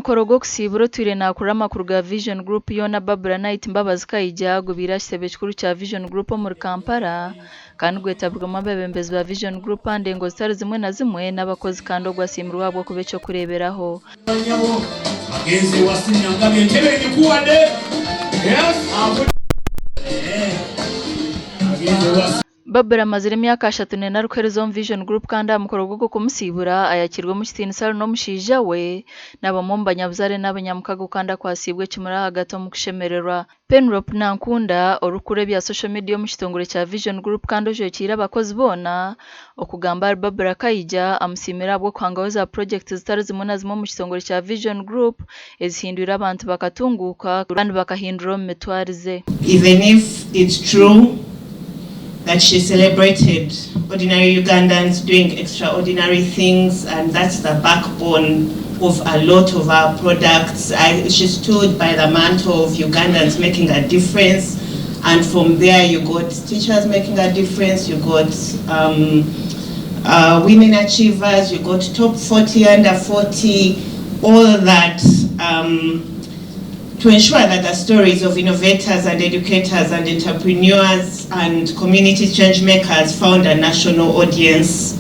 Omukoro gw'okusiibura otwire naakurira amakuru ga Vision Group yoona Barbra Knight Mbabazi Kaija gubaire aha kitebe kikuru kya Vision Group omuri Kampala kandi gwetabirwemu abeebembezi ba Vision Group aha ndengo zitari zimwe na zimwe n'abakozi kandi ogwo asiimirwe ahabw'okuba eky'okureeberaho. Barbra amazire emyaka ashatu n'ena arikuheereza omu Vision Group kandi aha mukoro gw'okumusiibura ayakiirwe omu kitiinisa ari n'omushaija we na bamwe omu banyabuzaare n'abanyamukago kandi akwatsiibwe ekimuri ahagati omu kushemererwa. Penelope Nankunda orikukuru ebya social media omu kitongore kya Vision Group kandi ojwekiire abakozi boona okugamba ahari Barbra Kaija amusiimire ahabw'okuhangaho za purogyekiti zitari zimwe na zimwe omu kitongore kya Vision Group ezihindwire abantu bakatunguuka kandi bakahindura omu mitwarize. Even if it's true that she celebrated ordinary Ugandans doing extraordinary things and that's the backbone of a lot of our products, I, she stood by the mantle of Ugandans making a difference and from there you got teachers making a difference, you got women achievers, you got top 40, under 40, all that to ensure that the stories of innovators and educators and entrepreneurs and community change makers found a national audience.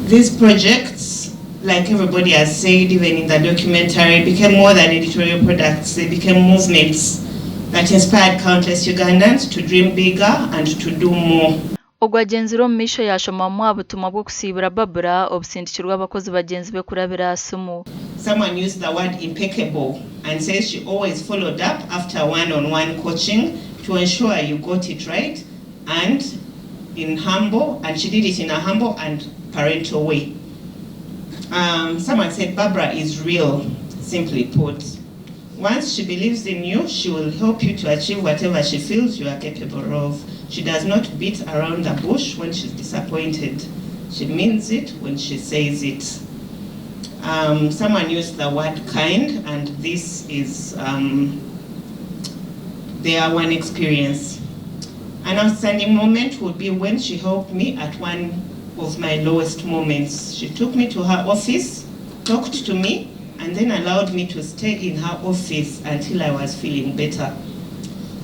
These projects, like everybody has said, even in the documentary, became more than editorial products. They became movements that inspired countless Ugandans to dream bigger and to do more. Ogwo agyenzire omu maisho yaashomamu aha butumwa bw'okusiibura Barbra obusindikirwe abakozi bagyenzi be kurabira aha simu. Someone used the word impeccable and says she always followed up after one-on-one coaching to ensure you got it right and in humble, and she did it in a humble and parental way. Someone said Barbara is real, simply put. Once she believes in you, she will help you to achieve whatever she feels you are capable of. She does not beat around the bush when she's disappointed. She means it when she says it. Someone used the word kind, and this is their one experience. An outstanding moment would be when she helped me at one of my lowest moments. She took me to her office, talked to me, and then allowed me to stay in her office until I was feeling better.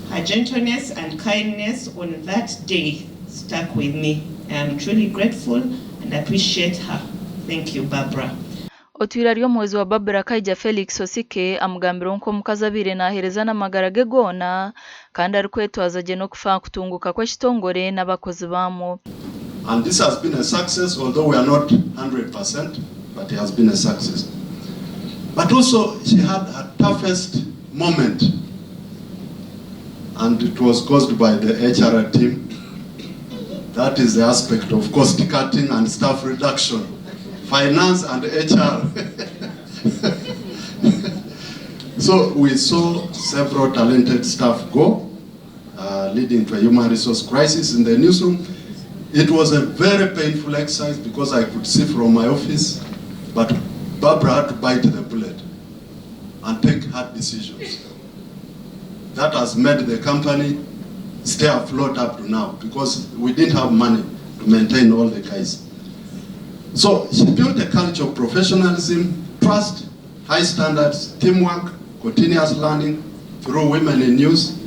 Her gentleness and kindness on that day stuck with me. I am truly grateful and appreciate her. Thank you, Barbara. Otwire ari omuhwezi wa Barbra Kaija Felix Osike amugambireho nk'omukazi abaire naaheereza n'amagara ge goona kandi arikwetwaza gye n'okufa aha kutunguuka kw'ekitongore n'abakozi baamwo. And this has been a success, although we are not 100%, but it has been a success. But also, she had her toughest moment, and it was caused by the HR team. That is the aspect of cost cutting and staff reduction, finance and HR. So we saw several talented staff go, leading to a human resource crisis in the newsroom. It was a very painful exercise because I could see from my office, but Barbara had to bite the bullet and take hard decisions. That has made the company stay afloat up to now because we didn't have money to maintain all the guys. So she built a culture of professionalism, trust, high standards, teamwork, continuous learning through Women in News.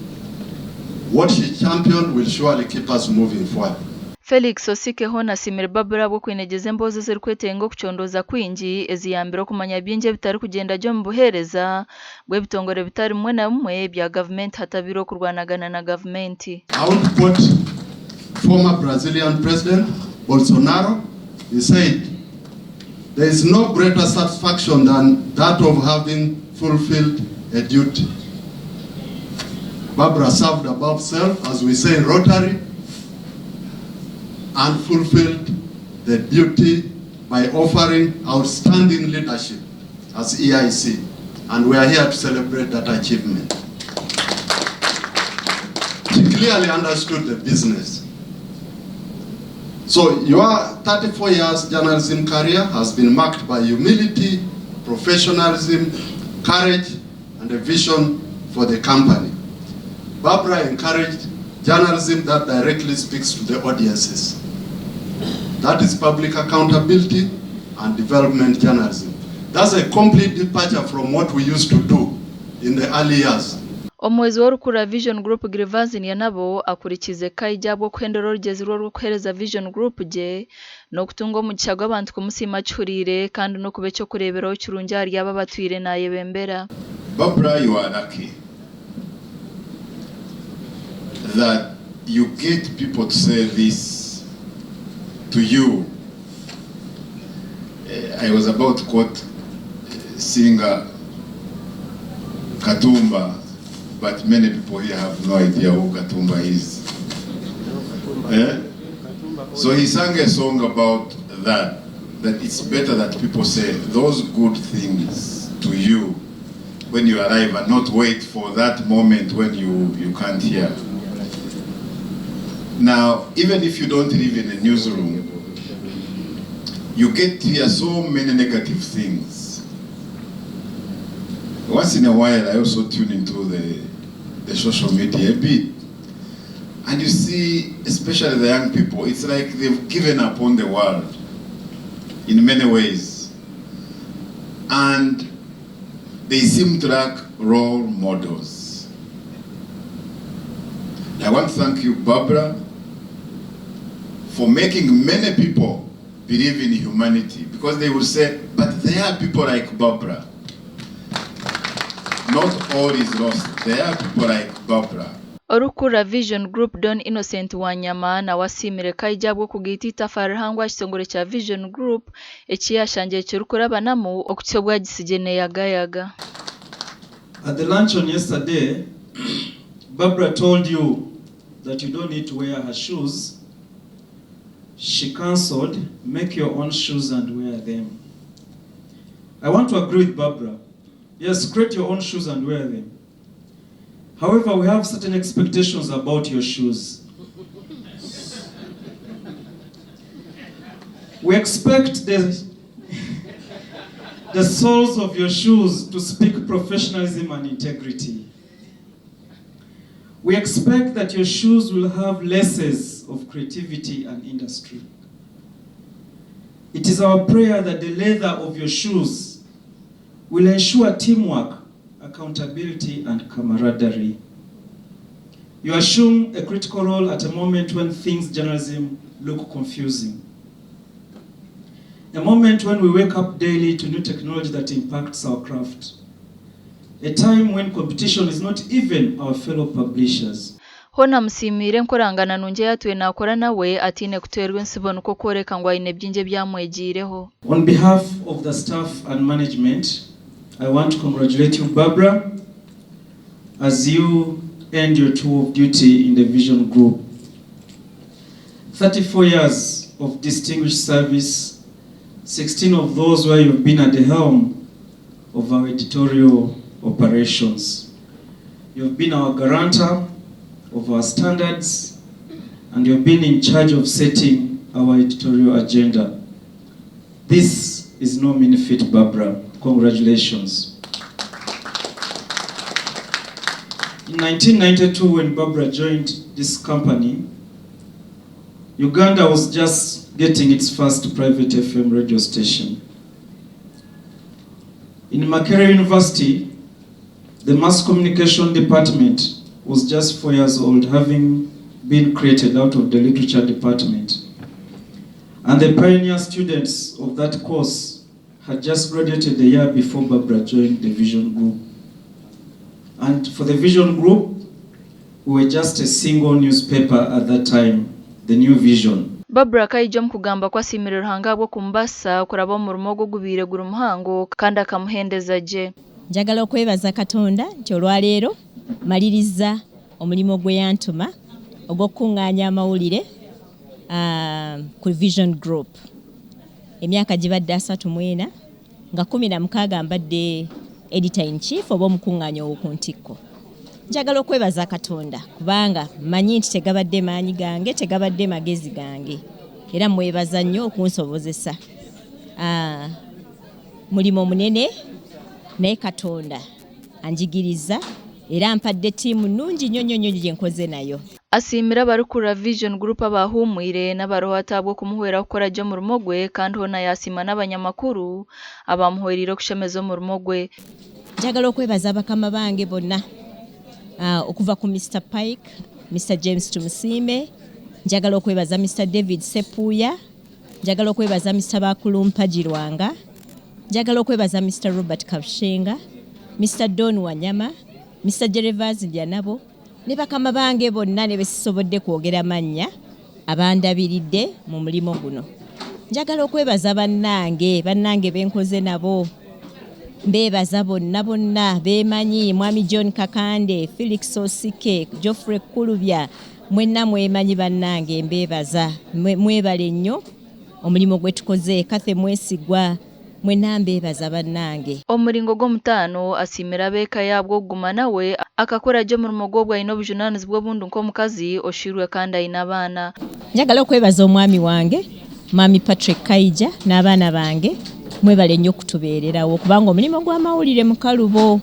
What she championed will surely keep us moving forward. Felix Osike hoona asiimire Barbra ahabw'okwinegyeza emboozi ezirikwetenga okucondooza kwingi eziyambire okumanya bingi ebitarikugyenda gye omu buheereza bw'ebitongore bitari bimwe na bimwe bya gavumenti hatabaire okurwanagana na gavumenti. I want to quote former Brazilian President Bolsonaro. He said, There is no greater satisfaction than that of having fulfilled a duty. Barbara served above self, as we say in Rotary, and fulfilled the duty by offering outstanding leadership as EIC. And we are here to celebrate that achievement. She clearly understood the business. So your 34 years journalism career has been marked by humility, professionalism, courage, and a vision for the company. Barbara encouraged journalism that directly speaks to the audiences. That is public accountability and development journalism. That's a complete departure from what we used to do in the early years. Omuhwezi w'orikukurira Vision Group Gervase Ndyanabo akurikiize Kaija ahabw'okuhendera orugyezi rwe orw'okuheereza Vision Group gye n'okutunga omugisha gw'abantu kumusiima akihuriire kandi n'okuba eky'okureeberaho kirungi ahari abo abatwire nayebembera. Barbra you are lucky that you get people to say this to you I was about to quote singer Katumba but many people here have no idea who Katumba is eh? So he sang a song about that that it's better that people say those good things to you when you arrive and not wait for that moment when you, you can't hear. Now, even if you don't live in a newsroom, you get to hear so many negative things. Once in a while, I also tune into the, the social media a bit. And you see, especially the young people, it's like they've given up on the world in many ways. And they seem to lack role models. I want to thank you, Barbara, for making many people believe in humanity because they will say, but there are people like Barbara. Not all is lost. There are people like Barbara. Orikukurira Vision Group Don Innocent Wanyama nawe asiimire Kaija ahabw'okugaita eitafaari rihango aha kitongore kya Vision Group eki yaashangire kirikurabanamu okuhitsya obu agitsigire neeyagayaga. At the luncheon yesterday, Barbara told you that you don't need to wear her shoes. She counseled, make your own shoes and wear them. I want to agree with Barbara. Yes, create your own shoes and wear them. However, we have certain expectations about your shoes. We expect the, the soles of your shoes to speak professionalism and integrity. We expect that your shoes will have laces of creativity and industry. It is our prayer that the leather of your shoes will ensure teamwork, accountability, and camaraderie. You assume a critical role at a moment when things journalism look confusing. A moment when we wake up daily to new technology that impacts our craft. A time when competition is not even our fellow publishers. Hoona amusiimiire enkorangana nungi ei atwire naakora nawe ataine kuteerwa entsibo nikwo kworeka ngu aine bingi ebi amwegiireho. On behalf of the staff and management, I want to congratulate you, Barbara, as you end your tour of duty in the Vision Group. 34 years of distinguished service, 16 of those where you've been at the helm of our editorial operations. You've been our guarantor of our standards, and you've been in charge of setting our editorial agenda. This is no mean feat, Barbara. Congratulations. In 1992, when Barbara joined this company, Uganda was just getting its first private FM radio station. In Makerere University, the mass communication department was just 4 years old, having been created out of the literature department. And the pioneer students of that course had just graduated the year before Barbara joined the Vision Group. And for the Vision Group, we were just a single newspaper at that time, the New Vision. Barbara Kaija omu kugamba ku asiimire Ruhanga ahabw'okumubasa kuraba omu murimo ogwo ogubaire guri muhango kandi akamuhendeza gye. Njagala okwebaza Katonda nti olwaleero maliriza omulimu gwe yantuma ogw'okukuŋŋaanya amawulire ku Vision Group. Emyaka gibadde 34 nga 16 mbadde editor in chief oba omukuŋŋaanya ow'oku ntikko. Njagala okwebaza Katonda kubanga mmanyi nti tegabadde maanyi gange, tegabadde magezi gange era mwebaza nnyo okunsobozesa. Mulimu munene naye Katonda anjigiriza. Era ampadde ttiimu nnungi nnyo nnyo nnyo gye nkoze nayo. Asiimire abarikukurira Vision Group abahuumwire n'abariho hati ahabw'okumuhwera kukora gye omurimo gwe kandi hoona yaasiima n'abanyamakuru abamuhwereire okushemeza omurimo gwe. Njagala okwebaza bakama bange bonna okuva ku Mister Pike, Mister James Tumusiime, njagala okwebaza Mister David Ssepuuya, Njagala okwebaza Mister Bakulu Mpagi Lwanga, njagala okwebaza Mister Robert Kabushenga, Mister Don Wanyama, Mister Gervase Ndyanabo ne bakama bange bonna ne besisobodde kwogera mannya abandabiridde mu mulimo guno. Njagala okwebaza bannange, bannange benkoze nabo mbeebaza bonna bonna beemanyi, Mwami John Kakande, Felix Osike, Geoffrey Kulubya, Mwenna mwemanyi bannange mbeebaza mwebale nnyo omulimu gwe tukoze. Cathy Mwesigwa mwenna mbeebaza bannange. Omu muringo gw'omutaano, asiimire ab'eka ye ahabw'okuguma nawe akakora gye omurimo gwe obwo aine obujunaanizibwa obundi nk'omukazi oshwirwe kandi aine abaana. Njagala okwebaza omwami wange Mwami Patrick Kaija n'abaana bange mwebale nnyo okutubeererawo kubanga omulimu gw'amawulire mukalubo.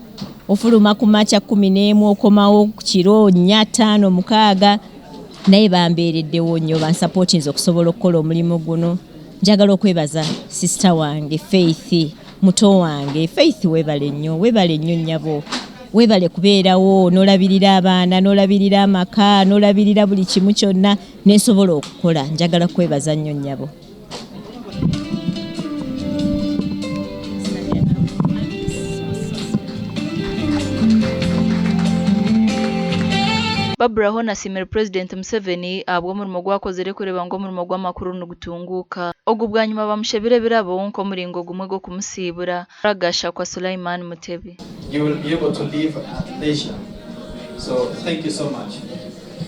Ofuluma ku makya 11 okomawo kiro 4, 5, 6 naye bambeereddewo nnyo bansapootinze okusobola okukola omulimu guno. Njagala okwebaza sisita wange Faith, muto wange Faith, weebale nnyo, weebale nnyo nnyabo, weebale kubeerawo n'olabirira abaana, n'olabirira amaka, n'olabirira buli kimu kyonna ne nsobola okukola. Njagala kukwebaza nnyo nnyabo. Barbra hoona asiimire Purezidenti Museveni ahabw'omurimo ogu akozire kureeba ngu omurimo gw'amakuru nigutunguuka. Ogu bwanyima bamushebire ebirabo nk'omuringo gumwe gw'okumusiibura. Gashakwa Sulaiman Mutebi. You will be able to live at leisure. So thank you so much.